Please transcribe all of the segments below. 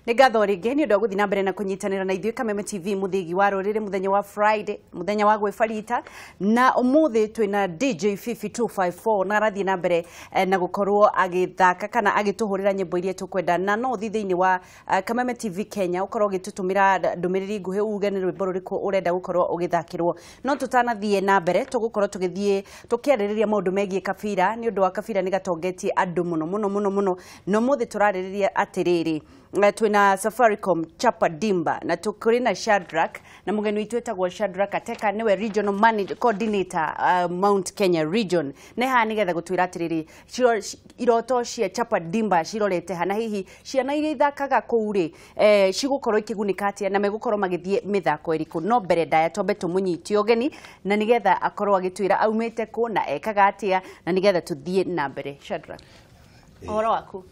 Nĩ ngatho rĩngĩ nĩ ũndũ wa gũthiĩ na mbere na kũnyitanĩra na ithuĩ Kameme TV mũthĩgi wa rũrĩrĩ mũthenya wa Friday, mũthenya wa gwĩbarita, na ũmũthĩ twĩna DJ Fifi 254 na arathiĩ na mbere na gũkorwo agĩthaka kana agĩtũhũrĩra nyĩmbo iria tũkwenda, na no ũthiĩ thĩinĩ wa Kameme TV Kenya ũkorwo ũgĩtũtũmĩra ndũmĩrĩri nguhĩ uge nĩ rwĩmbo rũrĩkũ ũrenda gũkorwo ũgĩthakĩrwo. No tũtanathiĩ na mbere tũgũkorwo tũgĩthiĩ tũkĩarĩrĩria maũndũ megiĩ kabira nĩ ũndũ wa kabira nĩ gatongetie andũ mũno mũno mũno mũno, na ũmũthĩ tũrarĩrĩria atĩrĩrĩ, twĩna Safaricom Chapa Dimba na tũkũrĩ na Shadrack, na mũgeni witũ etagwo Shadrack Ateka, nĩwe regional manager coordinator Mount Kenya region. Nĩ haha nĩgetha gũtwĩra atĩrĩrĩ, iroto cia Chapa Dimba cirorete ha, na hihi ciana iria ithakaga kũu rĩ, cigũkorwo ikĩgunĩka atĩa na megũkorwo magĩthiĩ mĩthako ĩrĩkũ. No mbere ndaya twambe tũmũnyitie ũgeni na nĩgetha akorwo agĩtwĩra aumĩte kũ na ekaga atĩa, na nĩgetha tũthiĩ na mbere. Shadrack, ũhoro waku?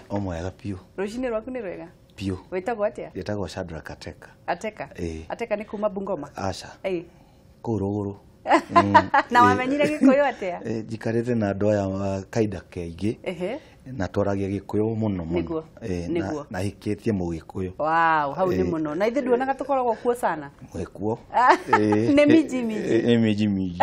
O mwega piũ. Rũcinĩ rwaku nĩ rwega? Piũ. Wĩtagwo atĩa? Njĩtagwo Shadrack Ateka. Ateka? Ĩĩ. Ateka nĩ kuma Bungoma? Aca. Ĩĩ. Kũu rũgũrũ. Na wamenyire Gĩkũyũ atĩa? Njikarĩte na andũ aya kainda kaingĩ. Ehe. Na twaragia Gĩkũyũ mũno mũno. Nĩguo. Nĩguo. Na hikĩtie Mũgĩkũyũ. Wow, hau nĩ mũno. Na ithuĩ nduonaga tũkoragwo kuo sana. Mwĩkuo. Nĩ miji miji. Nĩ miji miji.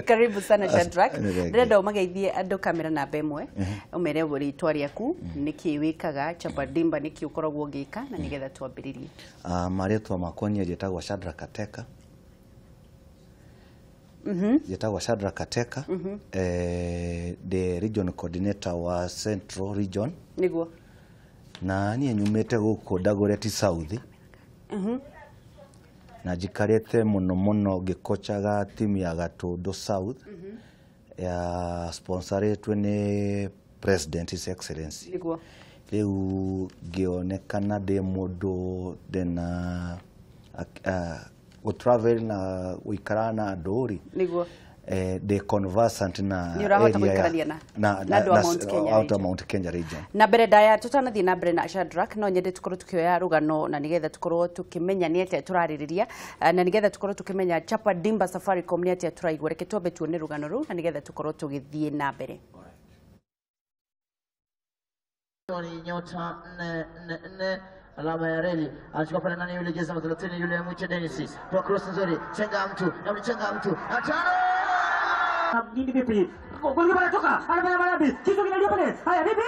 Karibu sana Shadrack. Nĩ Ndĩrenda ũmageithie andũ kamera namba ĩmwe, ũmere rĩtwa rĩaku, nĩkĩ wĩkaga Chapa Dimba, nĩkĩ ũkoragwo ũgĩka, na nĩgetha twambĩrĩrie. Marĩtwa makwa niĩ njĩtagwo Shadrack Ateka. Njĩtagwo Shadrack Ateka. The region coordinator wa Central Region. Nĩguo. Na niĩ nyumĩte gũkũ Dagoretti South. Na njikarĩte mũno mũno ngĩkochaga timu ya Gatũndũ South. Ya sponsoretwe nĩ President His Excellency. Nĩguo. Rĩu ngĩonekana ndĩ mũndũ ndĩna gũtravel na gũikara na andũ rĩ. Nĩguo. Ndĩ conversant na Nĩ ũrahota area ya gũikarania na andũ a Mount Kenya out region. Mount Kenya region. Na mbere ndaya tũtanathiĩ na mbere na Shadrack, no nyende tũkorwo tũkĩoya rũgano na nĩgetha tũkorwo tũkĩmenya nĩ atĩa tũrarĩrĩria, na nĩgetha tũkorwo tũkĩmenya Chapa Dimba Safaricom nĩ atĩa tũraigua. Reke twambe tuone rũgano rũu na nĩgetha tũkorwo tũgĩthiĩ na mbere. Ni nyota 444 alama ya reli anachukua pale nani yule jezi namba 30 yule Mwiche Dennis kwa cross nzuri, chenga mtu na mchenga mtu atano nini vipi golikipa anatoka anafanya marambi kitu kinalia pale haya vipi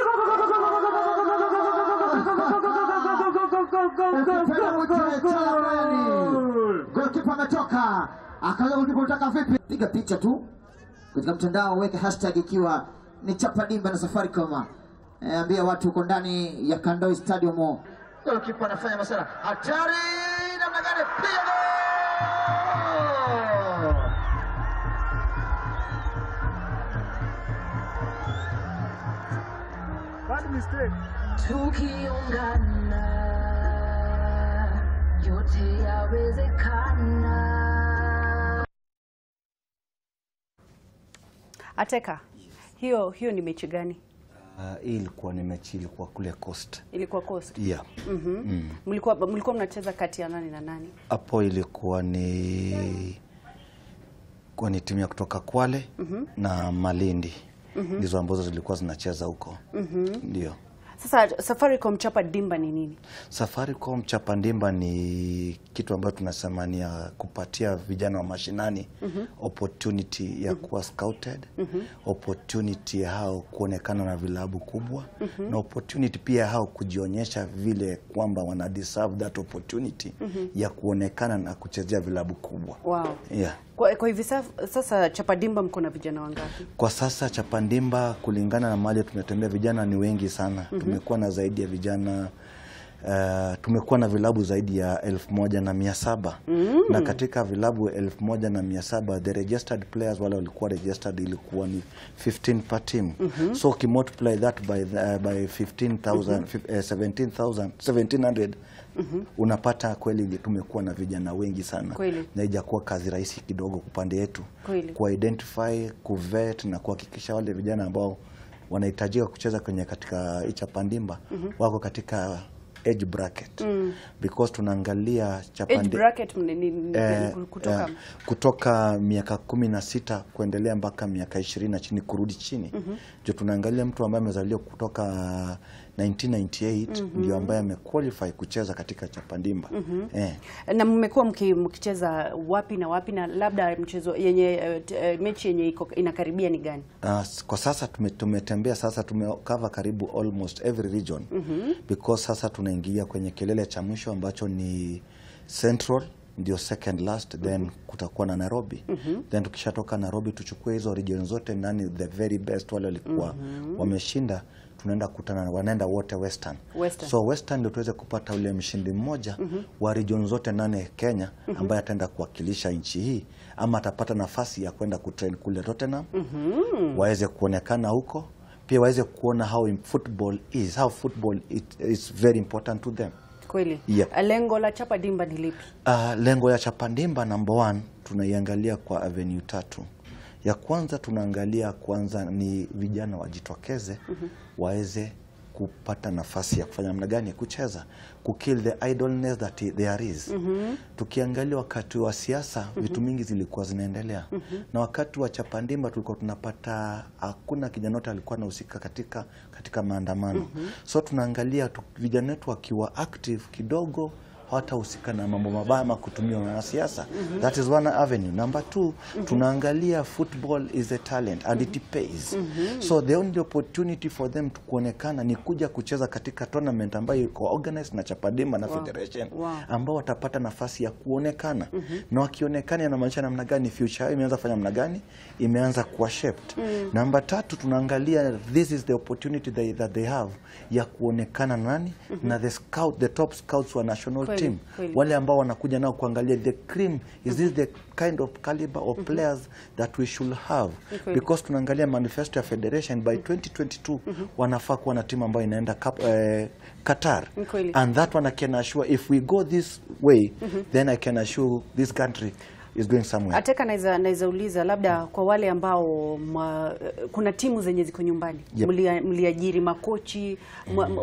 golikipa ametoka akaanza kutaka vipi, piga picha tu katika mtandao, weka hashtag ikiwa ni Chapa Dimba na Safaricom. Ambia watu uko ndani ya Kandoi Stadium. Golikipa anafanya masala hatari namna gani, piga gol! Bad mistake. Tukiungana yote yawezekana. Ateka, hiyo ni mechi gani? Hii ilikuwa ni mechi ilikuwa kule Coast. Ilikuwa Coast? Yeah. Mlikuwa mnacheza kati ya nani na nani? Hapo ilikuwa ni kwa ni timu ya kutoka Kwale na Malindi. Ndizo ambazo zilikuwa zinacheza huko. Ndio. Sasa Safaricom Chapa Dimba ni nini? Safaricom Chapa Dimba ni kitu ambacho tunasema ni ya kupatia vijana wa mashinani opportunity ya kuwa scouted, opportunity ya hao kuonekana na vilabu kubwa, na opportunity pia hao kujionyesha vile kwamba wana deserve that opportunity ya kuonekana na kuchezea vilabu kubwa. Wow. Yeah. Kwa hivi sasa Chapa Dimba mko na vijana wangapi? Kwa sasa Chapa Dimba kulingana na mali tumetembea vijana ni wengi sana. Tumekuwa na zaidi ya vijana tumekuwa na vilabu zaidi ya 1700. Na katika vilabu 1700 the registered players wale walikuwa registered ilikuwa ni 15 per team. So ki multiply that by 15,000 17,000 1700 unapata kweli tumekuwa na vijana wengi sana. Kweli. Na haijakuwa kazi rahisi kidogo upande yetu ku identify, ku vet na kuhakikisha wale vijana ambao wanahitajika kucheza kwenye katika Chapa Dimba wako katika age bracket. Because tunaangalia Chapa Age bracket ni kutoka kutoka miaka 16 kuendelea mpaka miaka 20 na chini kurudi chini. Jo tunaangalia mtu ambaye amezaliwa kutoka 1998 ndio ambaye amequalify kucheza katika Chapandimba. Na mmekuwa mkicheza wapi na wapi, na labda mchezo yenye mechi yenye inakaribia ni gani? Kwa sasa tumetembea, sasa tumecover karibu almost every region. Because sasa tunaingia kwenye kilele cha mwisho ambacho ni Central, ndio second last, then kutakuwa na Nairobi. Then tukishatoka Nairobi tuchukue hizo region zote, nani the very best wale walikuwa wameshinda, tunaenda kutana, wanaenda wote Western. So Western ndio tuweze kupata ule mshindi mmoja wa region zote 8 Kenya, ambaye ataenda kuwakilisha nchi hii ama atapata nafasi ya kwenda kutrain kule Tottenham. Waweze kuonekana huko, pia waweze kuona how football is, how football is very important to them. Kweli. Yep. Lengo la Chapadimba ni lipi? Lengo ya Chapadimba number 1 tunaiangalia kwa avenue 3. Ya kwanza tunaangalia kwanza ni vijana wajitokeze, waweze kupata nafasi ya kufanya namna gani kucheza, kukill the idleness that there is. Tukiangalia wakati wa siasa vitu mingi zilikuwa zinaendelea. Na wakati wa Chapadimba tulikuwa tunapata hakuna kijana yote alikuwa anahusika katika maandamano. So tunaangalia vijana wetu wakiwa active kidogo hawatahusika na mambo mabaya ama kutumiwa na siasa. That is one avenue. Number 2, tunaangalia football is a talent and it pays. So the only opportunity for them to kuonekana ni kuja kucheza katika tournament ambayo iko organized na Chapadimba na Federation, ambao watapata nafasi ya kuonekana. Na wakionekana inamaanisha namna gani future yao imeanza kufanya namna gani, imeanza kuwa shaped. Number 3, tunaangalia this is the opportunity that they have ya kuonekana nani na the scout, the top scouts wa national team. Wale ambao wanakuja nao kuangalia the cream, is this the kind of caliber of players that we should have? Because tunaangalia manifesto ya federation by 2022 wanafaa kuwa na timu ambayo inaenda Qatar. And that one I can assure, if we go this way, then I can assure this country is going somewhere. Ateka, naweza uliza labda kwa wale ambao kuna timu zenye ziko nyumbani. Mliajiri makochi,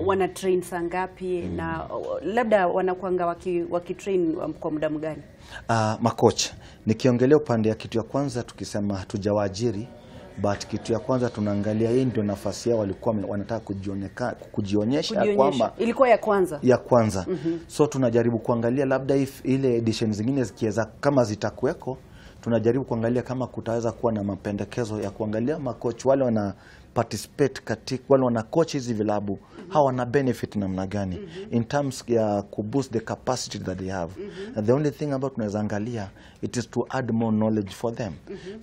wana train saa ngapi, na labda wanakuanga wakitrain kwa muda mgani? Makocha, nikiongelea upande ya kitu ya kwanza tukisema hatujawaajiri, but kitu ya kwanza tunaangalia hii ndio nafasi yao walikuwa wanataka kujionyesha kwamba ilikuwa ya kwanza. Ya kwanza. So tunajaribu kuangalia labda if ile edition zingine zikiweza kama zitakuweko, tunajaribu kuangalia kama kutaweza kuwa na mapendekezo ya kuangalia makocha wale wana participate katika, wale wana coach hizi vilabu, hawa wana benefit namna gani in terms ya kuboost the capacity that they have. And the only thing about tunaweza angalia, it is to add more knowledge for them.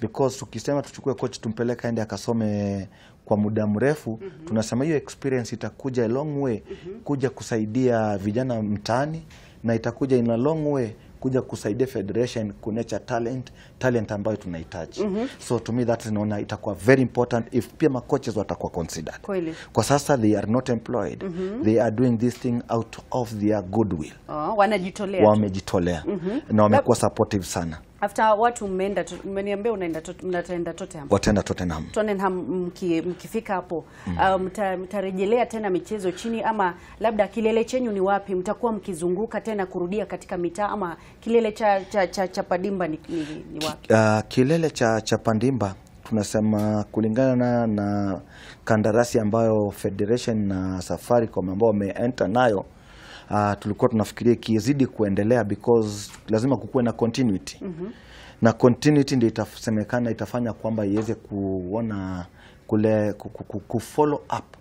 Because tukisema tuchukue coach tumpeleke aende akasome kwa muda mrefu, tunasema hiyo experience itakuja a long way kuja kusaidia vijana mtaani, na itakuja in a long way kuja kusaidia federation kunecha talent ambayo tunahitaji. So to me that is naona itakuwa very important if pia macoaches watakuwa considered. Kweli. Kwa sasa they are not employed. They are doing this thing out of their goodwill. Wanajitolea. Wamejitolea. Na wamekuwa supportive sana. After watu mmeenda, mmeniambia mnaenda Tottenham. Wataenda Tottenham. Tottenham mkifika hapo, mtarejelea tena michezo chini, ama labda kilele chenyu ni wapi? Mtakuwa mkizunguka tena kurudia katika mitaa, ama kilele cha Chapadimba ni wapi? Kilele cha Chapadimba tunasema kulingana na kandarasi ambayo Federation na Safaricom ambao wameenter nayo, tulikuwa tunafikiria ikizidi kuendelea because lazima kukuwe na continuity. Na continuity ndio itasemekana itafanya kwamba iweze kuona kule ku follow up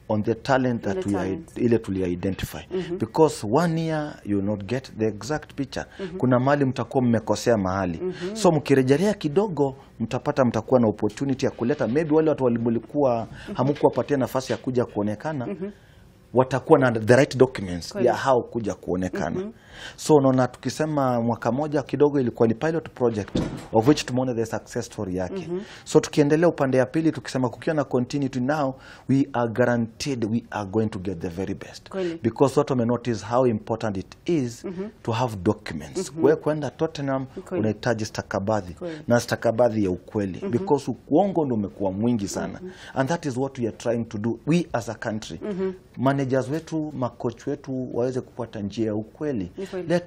on the talent that The we talent. ile tuli identify. Because one year you will not get the exact picture. Kuna mahali mtakuwa mmekosea mahali. So mkirejelea kidogo mtapata, mtakuwa na opportunity ya kuleta maybe wale watu walikuwa hamkuwapatia nafasi ya kuja kuonekana, watakuwa na the right documents ya hao kuja kuonekana. So unaona tukisema mwaka moja kidogo ilikuwa ni pilot project of which tumeona the success story yake. So tukiendelea upande ya pili tukisema kukiwa na continuity now we are guaranteed we are going to get the very best. Because watu wame notice how important it is to have documents. Wewe kwenda Tottenham unahitaji stakabadhi, na stakabadhi ya ukweli, because uongo ndio umekuwa mwingi sana. And that is what we are trying to do, we as a country. Managers wetu, makoch wetu waweze kupata njia ya ukweli. Ni kweli.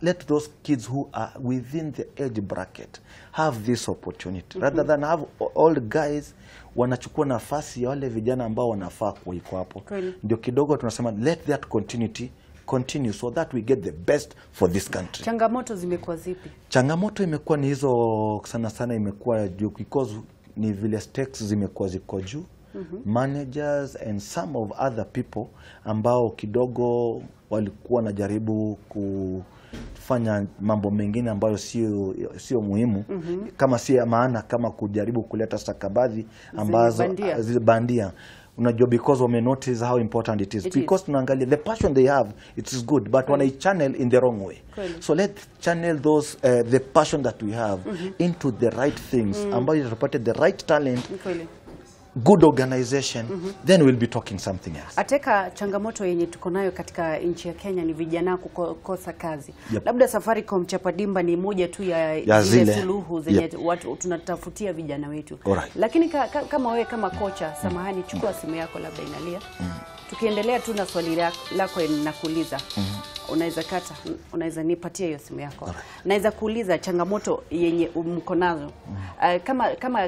Let those kids who are within the age bracket have this opportunity rather than have old guys wanachukua nafasi ya wale vijana ambao wanafaa kuiko hapo. Kweli. Ndio kidogo tunasema let that continuity continue so that we get the best for this country. Changamoto zimekuwa zipi? Changamoto imekuwa ni hizo sana sana, imekuwa juu because ni vile stakes zimekuwa ziko juu. Managers and some of other people ambao kidogo walikuwa wanajaribu kufanya mambo mengine ambayo sio muhimu, kama si ya maana, kama kujaribu kuleta stakabadhi ambazo bandia. Zile bandia, unajua, because wame notice how important it is. It is. Because tunaangalia the passion they have, it is good, but wana channel in the wrong way. Kweli. So let's channel those the passion that we have into the right things ambayo itatupatia the right talent, Ni kweli. Good organization, then we'll be talking something else. Ateka, changamoto yenye tuko nayo katika nchi ya Kenya ni vijana kukosa kazi. Yep. Labda Safaricom Chapadimba ni moja tu ya, Ya zile zile. suluhu zenye Yep. watu tunatafutia vijana wetu. Alright. Lakini kama wewe kama kocha, samahani, chukua simu yako labda inalia. Tukiendelea tu na swali lako nakuuliza. Unaweza kata, unaweza nipatia hiyo simu yako. Naweza kuuliza changamoto yenye mko nazo.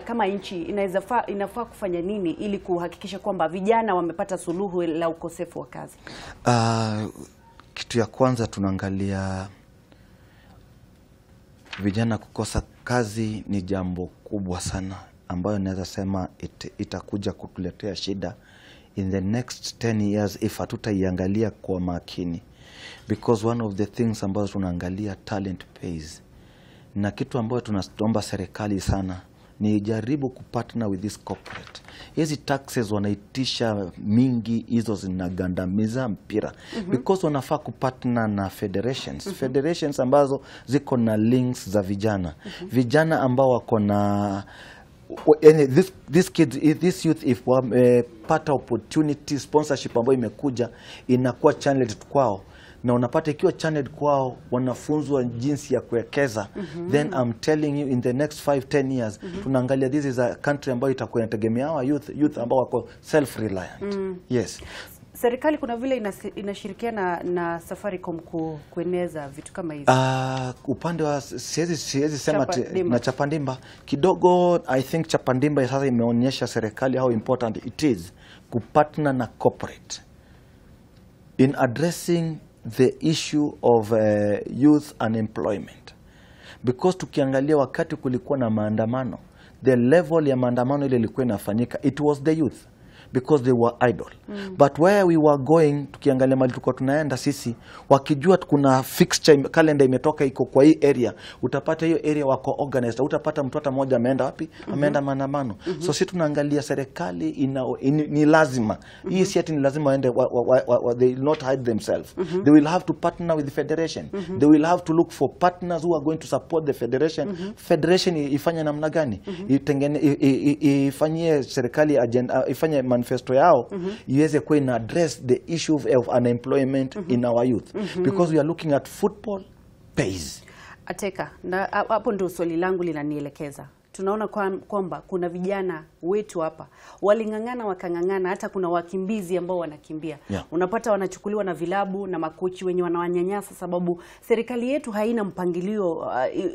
Kama nchi inafaa kufanya nini ili kuhakikisha kwamba vijana wamepata suluhu la ukosefu wa kazi? Kitu ya kwanza tunaangalia vijana kukosa kazi ni jambo kubwa sana ambayo naweza sema itakuja kutuletea shida in the next 10 years if hatutaiangalia kwa makini, because one of the things ambazo tunaangalia, talent pays, na kitu ambayo tunaomba serikali sana ni ijaribu kupartner with this corporate. Hizi taxes wanaitisha mingi, hizo zinagandamiza mpira because wanafaa kupartner na federations, federations ambazo ziko na links za vijana, vijana ambao wako na yani this kids, this youth, if wamepata opportunity, sponsorship ambayo imekuja inakuwa channeled kwao, na unapata ikiwa channeled kwao wanafunzwa jinsi ya kuwekeza, then I'm telling you, in the next 5 10 years tunaangalia this is a country ambayo itakuwa inategemea hawa youth ambao wako self reliant, yes. Serikali kuna vile inashirikiana na Safaricom kueneza vitu kama hivi. Upande wa siwezi sema Chapadimba. Na Chapandimba kidogo, I think Chapandimba sasa imeonyesha serikali how important it is kupartner na corporate in addressing the issue of youth unemployment, because tukiangalia wakati kulikuwa na maandamano, the level ya maandamano ile ilikuwa inafanyika, it was the youth because they were idle. But where we were going, tukiangalia mali tulikuwa tunaenda sisi, wakijua kuna fixture calendar imetoka iko kwa hii area, utapata hiyo area wako organized, utapata mtu hata mmoja ameenda wapi, ameenda maandamano. So sisi tunaangalia serikali ni lazima hii, si ati ni lazima waende they will not hide themselves. They will have to partner with the federation. They will have to look for partners who are going to support the federation. Federation ifanye namna gani, ifanyie serikali agenda, ifanye manifesto yao iweze kuwa ina address the issue of unemployment in our youth, because we are looking at football pays. Ateka, na hapo ndio swali langu linanielekeza. Tunaona kwamba kuna vijana wetu hapa waling'ang'ana wakang'ang'ana, hata kuna wakimbizi ambao wanakimbia. Unapata wanachukuliwa na vilabu na makochi wenye wanawanyanyasa, sababu serikali yetu haina mpangilio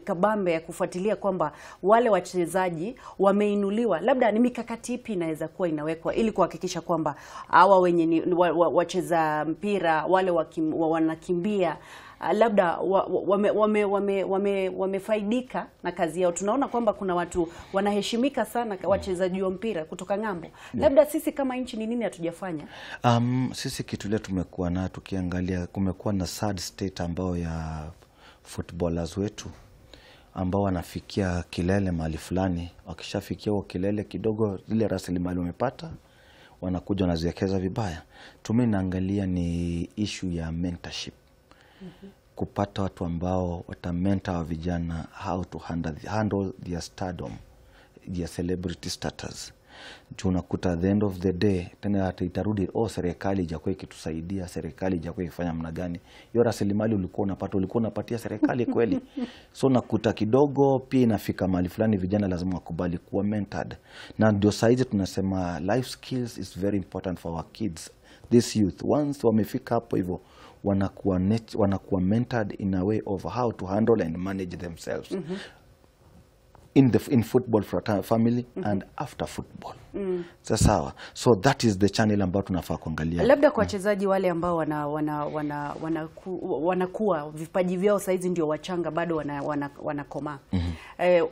kabambe ya kufuatilia kwamba wale wachezaji wameinuliwa. Labda ni mikakati ipi inaweza kuwa inawekwa ili kuhakikisha kwamba hawa wenye ni wacheza mpira wale wanakimbia, labda wamefaidika na kazi yao. Tunaona kwamba kuna watu wanaheshimika sana, wachezaji wa mpira kutoka ng'ambo. Labda sisi kama nchi ni nini hatujafanya? Sisi kitu ile tumekuwa nayo, tukiangalia kumekuwa na sad state ambayo ya footballers wetu ambao wanafikia kilele mahali fulani, wakishafikia huo kilele kidogo, zile rasilimali wamepata wanakuja wanaziwekeza vibaya. Tumi naangalia ni issue ya mentorship, kupata watu ambao watamentor wa vijana how to handle their stardom, their celebrity status, juu unakuta at the end of the day tena hata itarudi, "Oh, serikali ijakuwa ikitusaidia, serikali ijakuwa ikifanya mna gani?" Hiyo rasilimali ulikuwa unapata, ulikuwa unapatia serikali kweli? So nakuta kidogo pia inafika mahali fulani vijana lazima wakubali kuwa mentored, na ndio saizi tunasema life skills is very important for our kids. This youth, once wamefika hapo hivyo, wanakuwa mentored in a way of how to handle and manage themselves in football family and after football. Sawa. So that is the channel ambayo tunafaa kuangalia. Labda kwa wachezaji wale ambao wanakuwa vipaji vyao saizi ndio wachanga bado wanakomaa.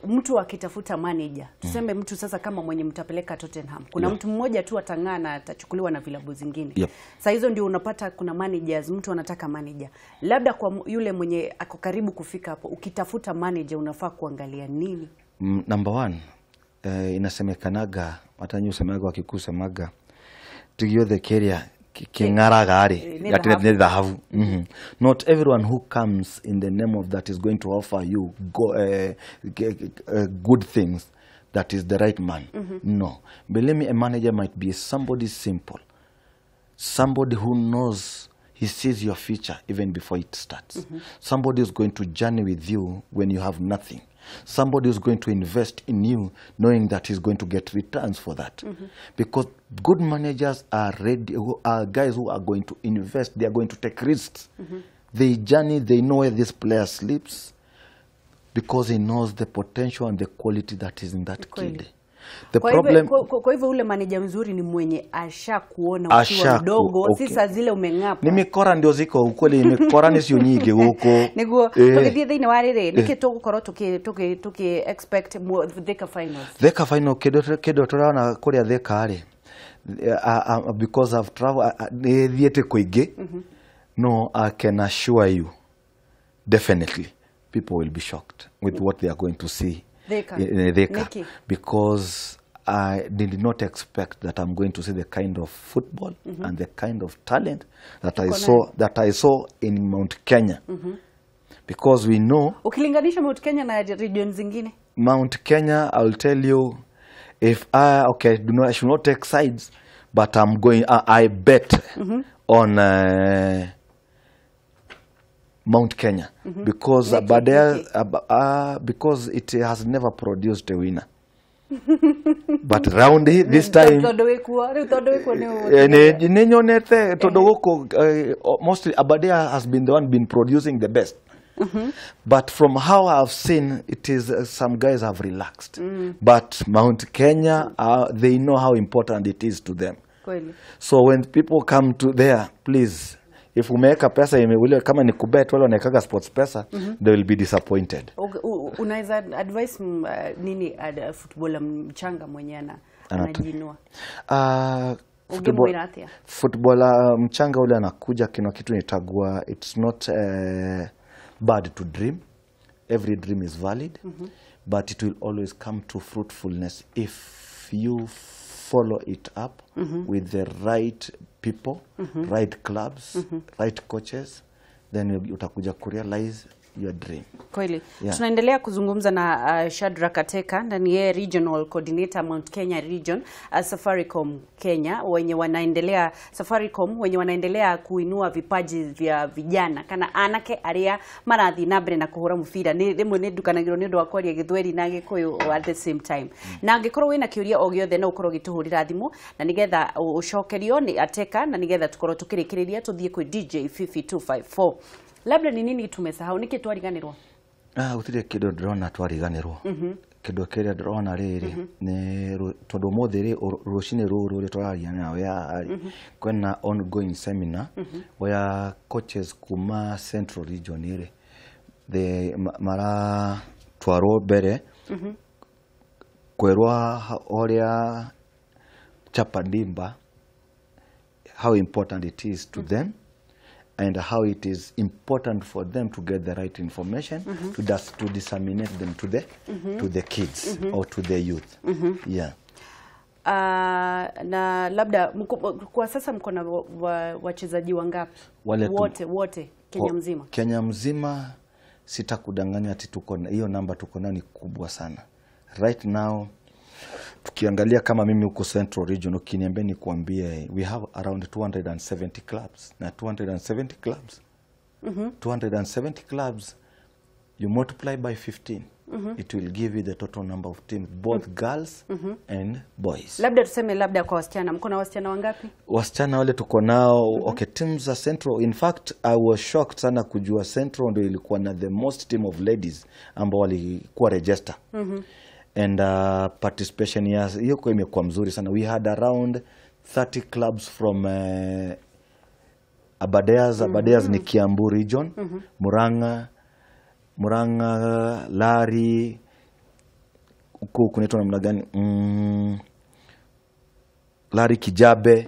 Mtu akitafuta manager, tuseme mtu sasa kama mwenye mtapeleka Tottenham. Kuna mtu mmoja tu atang'aa na atachukuliwa na vilabu zingine. Sasa hizo ndio unapata kuna managers, mtu anataka manager. Labda kwa yule mwenye ako karibu kufika hapo, ukitafuta manager unafaa kuangalia nini? Number one, inasemekanaga hata nyinyi usemaga wakikusemaga tigio keria king'araga ari ati ni dhahabu. Not everyone who comes in the name of that is going to offer you good things, that is the right man. No, believe me, a manager might be somebody simple, somebody who knows, he sees your future even before it starts. Somebody is going to journey with you when you have nothing. Somebody is going to invest in you knowing that he's going to get returns for that. Because good managers are ready, are guys who are going to invest, they are going to take risks. They journey, they know where this player sleeps because he knows the potential and the quality that is in that kid. The problem, kwa hivyo ule manager mzuri ni mwenye ashakuona ukiwa mdogo, si saa zile umeng'apa. Ni mikora ndio ziko ukweli, mikora ni sio nyingi huko. Niguo tugithie thiini wa riri niki tugukorwo tuki expect Thika finals. Thika final kindu turona kuria Thika ri, because I've traveled nithiete kuingi. No, I can assure you definitely people will be shocked with what they are going to see. Thika. Thika. Because I did not expect that I'm going to see the kind of football and the kind of talent that I saw in Mount Kenya. Because we know, ukilinganisha Mount Kenya na region zingine, Mount Kenya, I'll tell you, if I I should not take sides, but I'm going, I bet on Mount Kenya because because it has never produced a winner. But round this time, mostly Aberdare has been the one been producing the best. But from how I've seen, it is some guys have relaxed. But Mount Kenya, they know how important it is to them. So when people come to there, please, if umeweka pesa imeule kama ni kubet wale wanawekaga sports pesa, they will be disappointed. Unaweza advice nini footballer mchanga mwenye anajiinua? Footballer mchanga ule anakuja kina kitu nitagua, it's not bad to dream. Every dream is valid, but it will always come to fruitfulness if you follow it up with the right people, right clubs, right coaches, then utakuja kurealize your dream. Kweli. Yeah. Tunaendelea kuzungumza na Shadrack Ateka, na ni yeye Regional Coordinator Mount Kenya Region, Safaricom Kenya, wenye wanaendelea Safaricom wenye wanaendelea kuinua vipaji vya vijana kana anake aria marathi na mbere na kuhura mubira ni rimwe ni ndukanagirwo ni undu wa kwaria Githweri na Gikuyu at the same time. Na angikorwo wina kiuria o giothe no ukorwo gituhurira thimu na nigetha ucokerio ni Ateka na nigetha tukorwo tukirikiriria tuthie kwi DJ Fifi 254. Labda ni nini tumesahau, niki twariganirwo? Gutire kindu ndirona twariganirwo. Kindu kiria ndirona riri ni tondu umuthi ri rucini ruru ri twararia nawe haha ri kwina ongoing seminar where coaches kuma Central Region ri the maratwarwo mbere kwirwo uria Chapa Dimba, how important it is to them and how it is important for them to get the right information to disseminate them to the to the kids or to the youth. Yeah. Na labda kwa sasa mko na wachezaji wangapi? Wote Kenya mzima. Kenya mzima sitakudanganya ati tuko na hiyo namba, tuko nayo ni kubwa sana. Right now tukiangalia kama mimi huko Central Region, ukiniambia nikuambie, we have around 270 clubs. Na 270 clubs. 270 clubs, You multiply by 15, it will give you the total number of teams, both girls and boys. Labda tuseme labda kwa wasichana, mko na wasichana wangapi? Wasichana wale tuko nao, okay, teams za Central, in fact I was shocked sana kujua Central ndio ilikuwa na the most team of ladies ambao walikuwa register. And participation ya hiyo kwa imekuwa mzuri sana. We had around 30 clubs from Aberdares. Aberdares ni Kiambu region, Murang'a, Lari, huku kunaitwa namna gani? Lari Kijabe,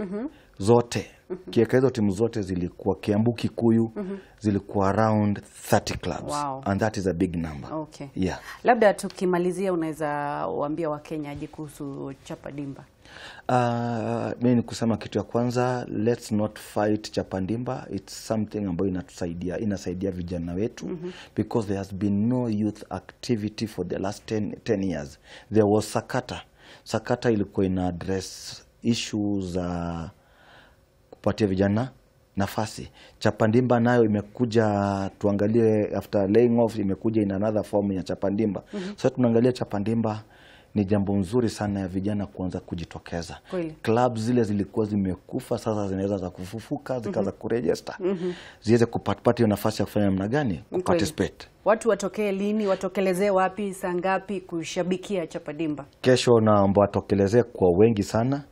zote. Kieka hizo timu zote zilikuwa Kiambu, Kikuyu, zilikuwa around 30 clubs. Wow. And that is a big number. Okay. Yeah. Labda tukimalizia, unaweza waambia Wakenya aje kuhusu Chapa Dimba? Mi ni kusema kitu ya kwanza, let's not fight Chapandimba. It's something ambayo inatusaidia, inasaidia vijana wetu, because there has been no youth activity for the last 10 years. There was Sakata. Sakata ilikuwa ina address issues za kupatia vijana nafasi. Chapandimba nayo imekuja, tuangalie after laying off, imekuja in another form ya Chapandimba. So tunaangalia Chapandimba ni jambo nzuri sana ya vijana kuanza kujitokeza. Clubs zile zilikuwa zimekufa, sasa zinaweza za kufufuka, zikaanza kuregister. Ziweze kupata hiyo nafasi ya kufanya namna gani? Kuparticipate. Watu watokee lini, watokelezee wapi, saa ngapi kushabikia Chapadimba? Kesho naomba watokelezee kwa wengi sana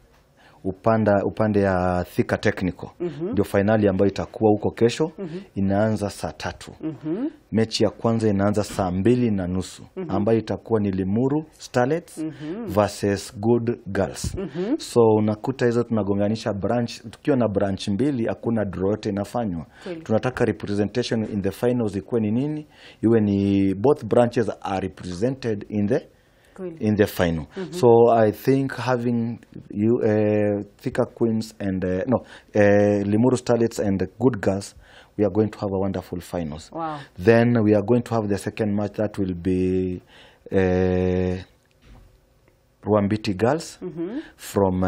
upande ya Thika Technical. Ndio finali ambayo itakuwa huko kesho. Inaanza saa 3. Mechi ya kwanza inaanza 2:30 ambayo itakuwa ni Limuru Starlets versus Good Girls. So unakuta hizo tunagonganisha branch, tukiwa na branch mbili hakuna draw yote inafanywa. Tunataka representation in the finals ikuwe ni nini? Iwe ni both branches are represented in the in the final. So I think having you Thika Queens and Limuru Starlets and the Good Girls, we are going to have a wonderful finals. Wow. Then we are going to have the second match that will be Ruambiti Girls from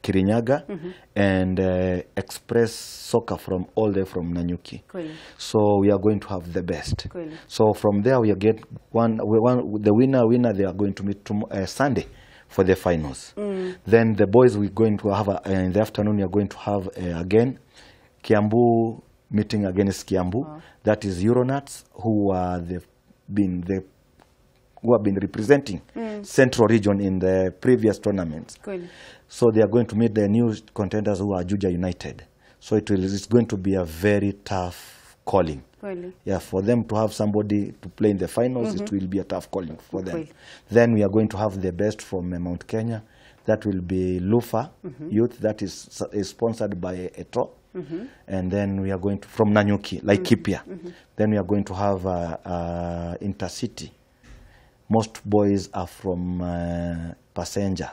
Kirinyaga and Express Soccer from all the way from Nanyuki. So we are going to have the best. So from there we get one the winner they are going to meet Sunday for the finals. Then the boys we're going to have in the afternoon we are going to have again Kiambu meeting against Kiambu. That is Euronats who are who have been representing Central Region in the previous tournaments. So they are going to meet the new contenders who are Juja United. So it's going to be a very tough calling. Yeah, for them to have somebody to play in the finals, it will be a tough calling for them. Then we are going to have the best from Mount Kenya. That will be Lufa Youth, that is sponsored by Etro. And then we are going to, from Nanyuki, Laikipia. Then we are going to have Intercity. Most boys are from Passenger.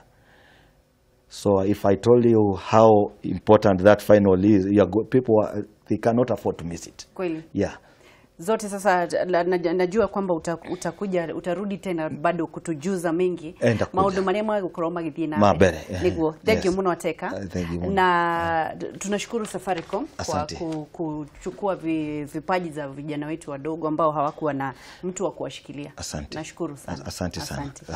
So if I told you how important that final is, people they cannot afford to miss it. Kweli. Yeah. Zote sasa najua kwamba utakuja utarudi tena bado kutujuza mengi maundu maria magagukorwo magithie na mbere niguo. Thank you muno Ateka. Na tunashukuru Safaricom kwa kuchukua vipaji za vijana wetu wadogo ambao hawakuwa na mtu wa kuwashikilia. Nashukuru sana. Asante sana. Asante.